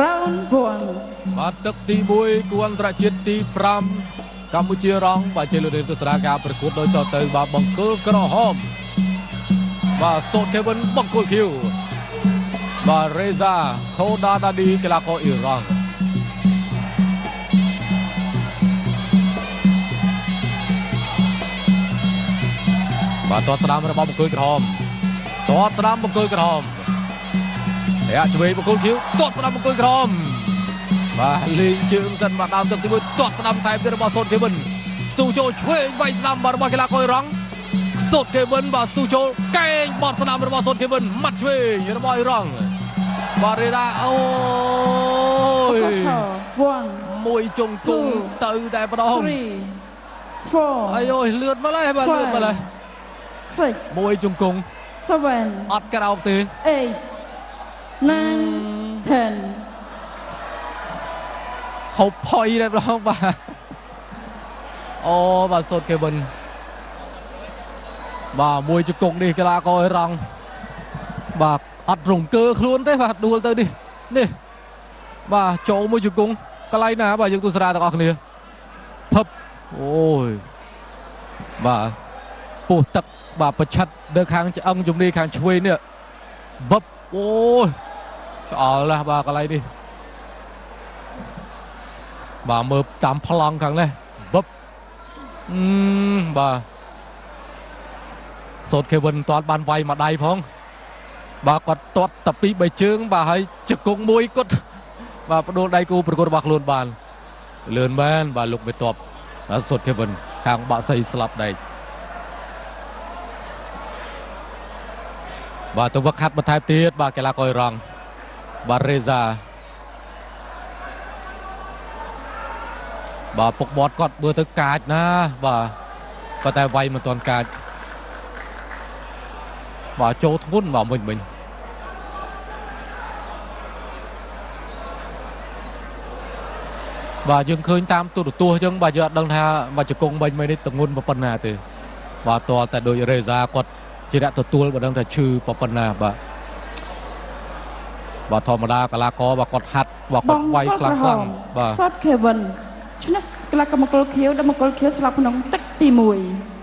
Round 1. បាទទឹកទី1គូអន្តរជាតិទី5កម្ពុជារងបាទជាលោកនាងទស្សនាការប្រកួតដូចតទៅបាទបង្គោលក្រហមបាទសូតខេវិនបង្គោលខៀវបាទរេហ្សាខូដាដាឌីកីឡាករអ៊ីរ៉ង់បាទទាត់ស្ដាំរបស់បង្គោលក្រហមទាត់ស្ដាំបង្គោលក្រហមធាក់ឆ្វេងបង្គោលខៀវទាត់ស្ដាំបង្គោលក្រហម បាទលេងជើងសិនបាទដើមទឹកទី1ទាត់ស្ដាំថែមទៀតរបស់សូតខេវិនស្ទូចូលឆ្វេងវាយស្ដាំបាទរបស់កីឡាករអ៊ីរ៉ង់សូតខេវិនបាទស្ទូចូលកែងបត់ស្ដាំរបស់សូតខេវិនម៉ាត់ឆ្វេងរបស់អ៊ីរ៉ង់បាទរេដាអូយ បង្គោលស 1 មួយជង្គង់ទៅតែម្ដង 3 4 អាយអូយលឿនមកហើយបាទលឿនមកហើយ 6 មួយជង្គង់ 7 អត់ក្រោកទេ 8 9 10. ហូបផុយតែម្ដងបាទអូបាទសូតខេវិនបាទមួយជង្គង់នេះកីឡាករអ៊ីរ៉ង់បាទអត់រង្គើខ្លួនទេបាទដួលទៅនេះនេះបាទចូលមួយជង្គង់កន្លែងណាបាទយើងទស្សនាទាំងអស់គ្នាភឹបអូយបាទពោះទឹកបាទប្រឆិតនៅខាងឆ្អឹងជំនីខាងឆ្វេងនេះបឹបអូយឆ្អល់ណាស់បាទកន្លែងនេះ បាទមើលតាមប្លង់ខាងនេះបឹបអឺបាទសូតខេវិនមិនទាន់បានវាយមួយដៃផងបាទគាត់ទាត់តែពីរបីជើងបាទហើយជង្គង់មួយគាត់បាទផ្ដួលដៃគូប្រកួតរបស់ខ្លួនបានលឿនមែនបាទលោកមេតបបាទសូតខេវិនខាងបាក់សីស្លាប់ដែកបាទទៅវឹកហាត់បន្ថែមទៀតបាទកីឡាករអ៊ីរ៉ង់បាទរេហ្សា បាទពុកបតគាត់មើលទៅកាចណាបាទប៉ុន្តែវាយមិនទាន់កាចបាទចូលធ្ងន់បាទមិញមិញបាទយើងឃើញតាមទូរទស្សន៍អញ្ចឹងបាទយើងអត់ដឹងថាបាទជង្គង់មិញមិញនេះទងន់ប៉ុណ្ណាទេបាទតតែដូចរេហ្សាគាត់ជាអ្នកទទួលបើដឹងថាឈឺប៉ុណ្ណាបាទបាទធម្មតាកីឡាករបាទគាត់ហាត់បាទ ប គាត់ ង្គោល វាយខ្លាំង ក្រហម ខ្លាំងបាទ សតខេវិនឈ្នះកីឡាករមង្គលខៀវដល់មង្គលខៀវស្លាប់ក្នុងទឹកទី1.